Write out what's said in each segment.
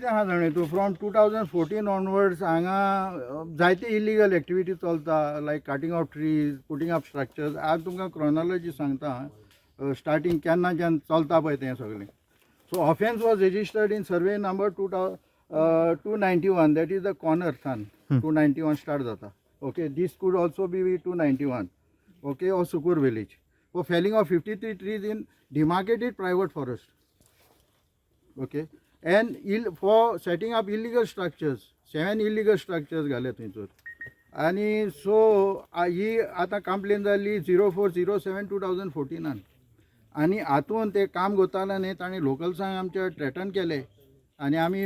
कितें आहा जाणा तूं, from 2014 onwards हांगा जायते इलिगल एक्टिविटी चलता, like cutting of trees, putting up structures. आज तुमकां क्रोनॉलॉजी सांगता, स्टार्टींग केन्नाच्यान चलता पळय तें सगळें. So offence was registered in survey number 291, that is the corner Than 291 start जाता. Okay, this could also be 291, okay, of Sukur village for felling of 53 trees in demarcated private forest, okay, and for setting up illegal structures, seven illegal structures घाले थंयसर. आनी so ही आतां complain जाल्ली 04/07/2014. आनी हातून ते काम करताले न्ही, तांणी लोकल्सांक आमच्या थ्रेटन केले आनी आमी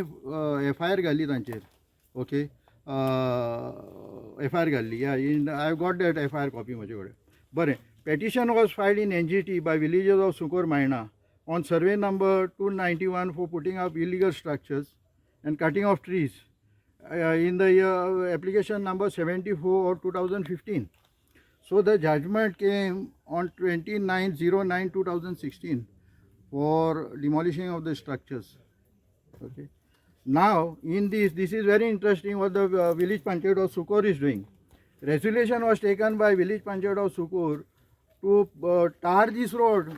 एफआयआर घाली तांचेर. ओके, एफआयआर घाल्ली. Yeah, in I got that FIR copy म्हजे कडेन. बरें, petition was filed in NGT by villagers of Sukur Maina on survey number 291 for putting up illegal structures and cutting of trees in the year application number 74 of 2015. So the judgment came on 29/09/2016 for demolishing of the structures. Okay. Now, in this, this is very interesting what the village panchayat of Sukur is doing. Resolution was taken by village panchayat of Sukur to tar this road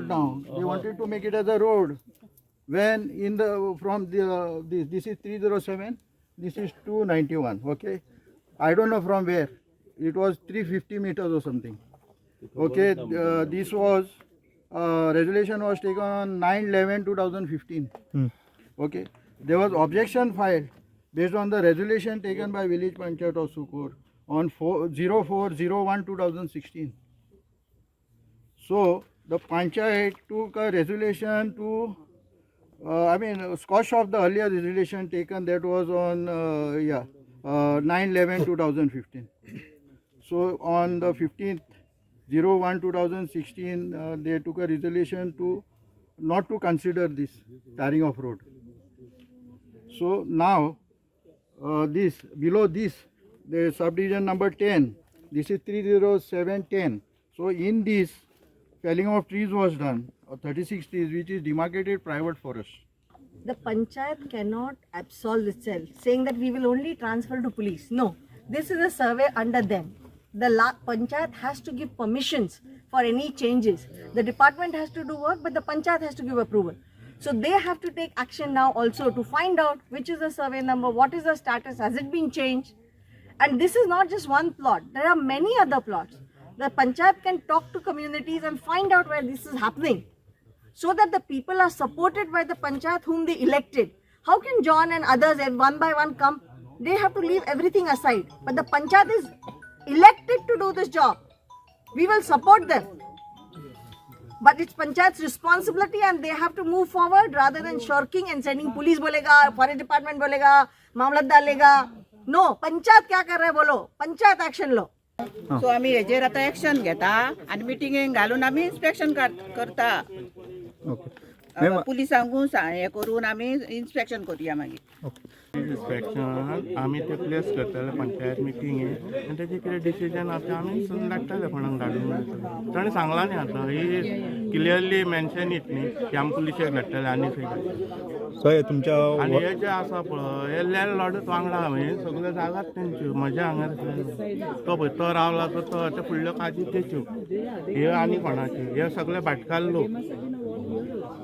now. They wanted to make it as a road. When in the from the this is 307, this is 291. Okay, I don't know from where. It was 350 meters or something. Okay, this was resolution was taken on 9/11/2015. Okay, there was objection filed based on the resolution taken by village panchayat of Sukur on 4 04/01/2016. So the panchayat took a resolution to, I mean, squash off the earlier resolution taken, that was on yeah, 9/11/2015. So on the 15th 01/2016, they took a resolution to not to consider this tarring of road. So now this below this, the subdivision number 10, this is 30710. So in this, felling of trees was done, 36 trees, which is demarcated private forest. The panchayat cannot absolve itself, saying that we will only transfer to police. No, this is a survey under them. The panchayat has to give permissions for any changes. The department has to do work, but the panchayat has to give approval. So they have to take action now also to find out which is the survey number, what is the status, has it been changed? And this is not just one plot, there are many other plots. The panchayat can talk to communities and find out where this is happening, so that the people are supported by the panchayat whom they elected. How can John and others one by one come? They have to leave everything aside. But the panchayat is elected to do this job. We will support them. But it's panchayat's responsibility and they have to move forward rather than shirking and sending police बोलेगा, forest department बोलेगा, मामलतदार लेगा. No, panchayat क्या कर रहा है बोलो, panchayat action लो. So आमी हेजेर आतां एक्शन घेता आनी मिटिंगेक घालून आमी इन्स्पेक्शन करता. ओके. पुलिसांकूय हें करून आमी इन्स्पेक्शन करुया मागीर. ओके. इन्स्पेक्शन आमी ते प्लेस करतले पंचायत मिटींगे आनी तेजें कितें डिसिजन आसा, आमी धाडटले कोणाक धाडून. ताणें सांगलां न्ही, आतां ही क्लियरली मेन्शन it न्ही की आमी पुलिशेक धाडटले आनी खंय धाडटले. सो हे तुमच्या आनी हे जे आसा पळय, हे लँडलॉर्डूच वांगडा, हे सगळ्यो जागाच तेंच्यो. म्हज्या हांगा तो पळय, तो रावला तो तो ते फुडल्यो काजी तेच्यो, हे आनी कोणाच्यो, हे सगळे भाटकार लोक.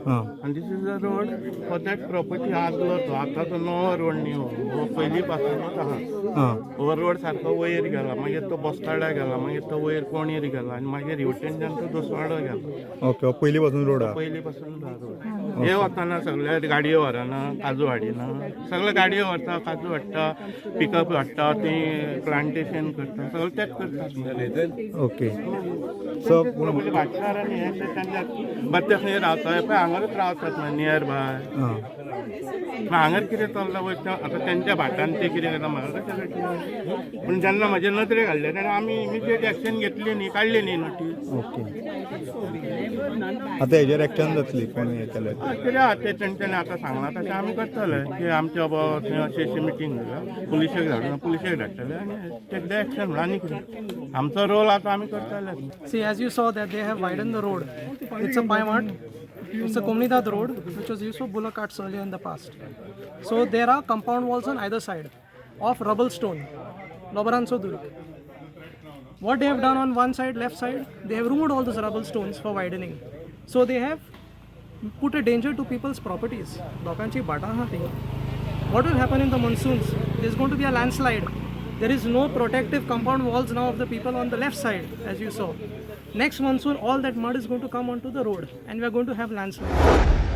आनी this is the road for that property. आदलो तो, आतांचो नवो रोड न्ही हो, हो पयलीं पासूनच आहा. हो रोड सारको वयर गेला, मागीर तो बोस्ताडा गेला, मागीर तो वयर कोणेर गेला आनी मागीर हेवटेनच्यान तो दोसवाडो गेला. ओके, हो पयलीं पासून रोड आहा. पयलीं पासून रोड. हे वताना सगळे गाडयो व्हरना, काजू हाडिना, सगळे गाडयो व्हरता, काजू हाडटा, पिकअप हाडटा, ती प्लांटेशन करता, सगळें तेच करतात. ओके, सो पूण पयलीं भाटकार आनी हे ते तांच्या, बट ते खंय रावता पळय, हांगारूच रावतात नियर बाय. हांगार कितें चल्लां पळय तें आतां तेंच्या भाटान ते कितें करता म्हाका कशें कळटलें? पूण जेन्ना म्हजे नदरेक हाडलें तेन्ना आमी इमिजिएट एक्शन घेतली न्ही, काडली न्ही नोटीस. ओके, आतां हेजेर एक्शन जातली कोण हें केलें? हय, कितें आहा तें तेंच्यांनी आतां सांगलां तशें आमी करतले की आमच्या बाबा थंय अशी अशी मिटींग जाल्या, पुलिशेक धाडून, पुलिशेक धाडटले आनी take the action म्हणून. आनी कितें आमचो रोल आतां आमी करतले. See, as you saw that they have widened the road. It's a Pymart. It's a Comunidad road which was used for bullock carts earlier in the past. So there are compound walls on either side of rubble stone, Lobaranso Durg. What they have done on one side, left side, they have removed all those rubble stones for widening. So they have put a danger to people's properties. लोकांची भाटां आहा ती. What will happen in the monsoons? There's going to be a landslide. There is no protective compound walls now of the people on the left side, as you saw. Next monsoon, all that mud is going to come onto the road and we are going to have landslide.